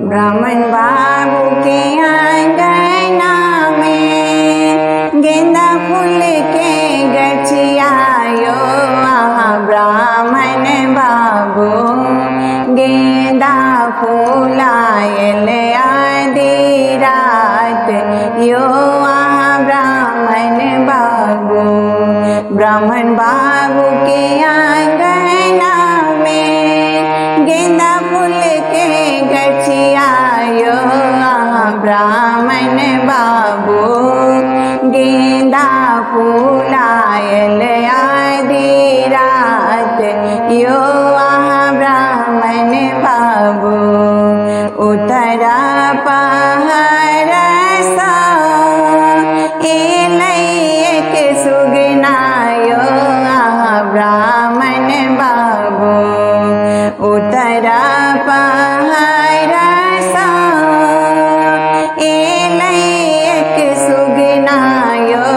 ब्राह्मण बाबू के आंगना में गेंदा फूल के गछिया यो आहा ब्राह्मण बाबू, गेंदा फूलायल आधी रात यो आहा ब्राह्मण बाबू। ब्राह्मण बाबू के आंगना में गेंदा फूल के गछिया यो आहा ब्राह्मण बाबू, गेंदा फूलायल आधी रात यो आहा ब्राह्मण बाबू। उतरा पहाड़ सा एलै एक सुगना यो आहा ब्राह्मण बाबू, उतरा पहाड़ सा एलै एक सुगना यो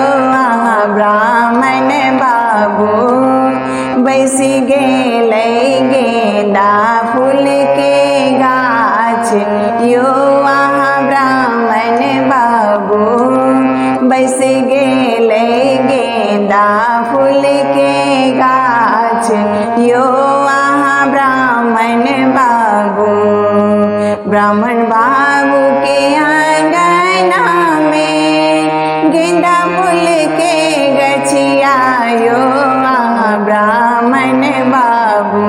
आहा ब्राह्मण बाबू, बैसि गेलै गेंदा फूल के गाछ यो आहा ब्राह्मण बाबू, बैसि गेलै गेंदा फूल के गाछ यो आहा ब्राह्मण बाबू। ब्राह्मण बाबू के आंगना में गेंदा फूल के गछिया यो आहा ब्राह्मण बाबू,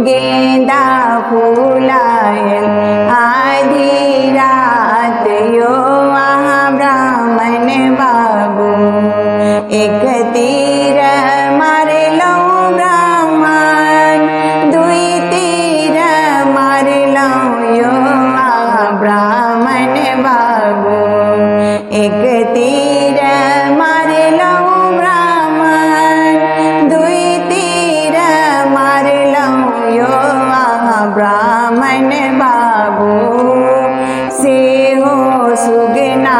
गेंदा फूलायल आधी रात यो आहा ब्राह्मण बाबू। एक तीर मारलहुँ ब्राह्मण, दुई तीर मारलहुँ यो आहा ब्राह्मण बाबू, एक तीर मारलहुँ ब्राह्मण, दुई तीर मारलहुँ यो आहा ब्राह्मण बाबू, सेहो सुगना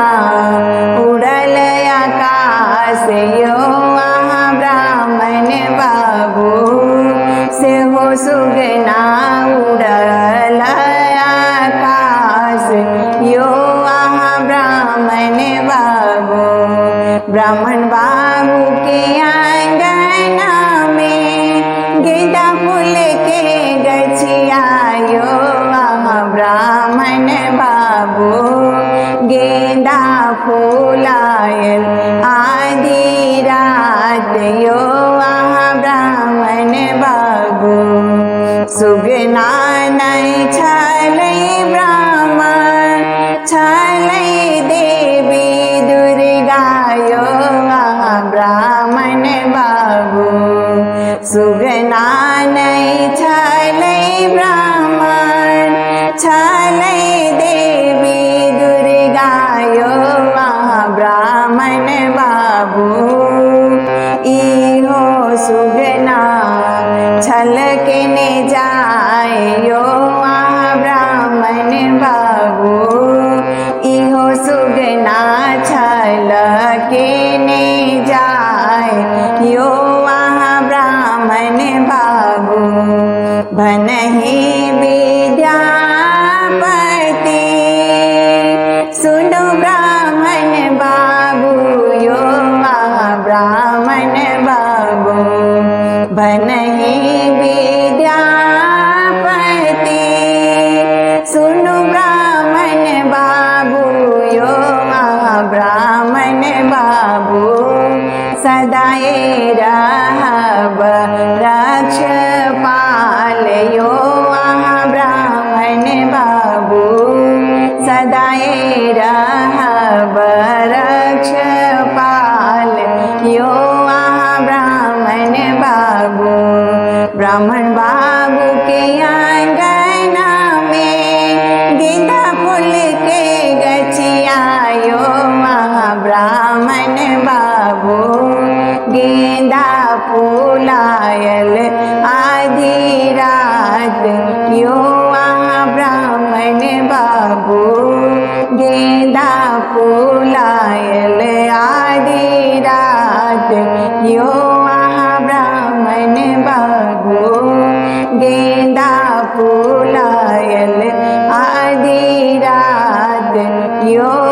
उड़ल आकाश यो आहा ब्राह्मण बाबू, सेहो सुगना उड़ल आकाश यो आहा ब्राह्मण बाबू। ब्राह्मण बाबू के आंगना में गेंदा फूल के गछिया यो आहा ब्राह्मण बाबू, गेंदा फूलायल आधी रात यो आहा ब्राह्मण बाबू। सुगना नहि छलै ब्राह्मण, छलै देवी दुर्गा यो आहा ब्राह्मण बाबू, सुगना नहि छलै ब्राह्मण, छलै देवी दुर्गा यो आहा ब्राह्मण बाबू, इहो सुगना छल केने जाय यो आहा ब्राह्मण बाबू, इहो सुगना छल केने जाय यो आहा ब्राह्मण बाबू। भनहि विद्यापति सुनु ब्राह्मण बाबू यो आहा ब्राह्मण बाबू, भनहि विद्यापति सुनु ब्राह्मण बाबू यो आहा ब्राह्मण बाबू, सदाए रहब रक्षपाल यो आहा ब्राह्मण बाबू, सदाए रहब रक्षपाल यो आहा ब्राह्मण बाबू। ब्राह्मण बाबू के आंगना में गेंदा फूल के गछिया यो आहा ब्राह्मण बाबू, गेंदा फूलायल आधी रात यो आहा ब्राह्मण बाबू, गेंदा फूलायल आधी रात यो आहा ब्राह्मण बाबू, गेंदा फूलायल। यो।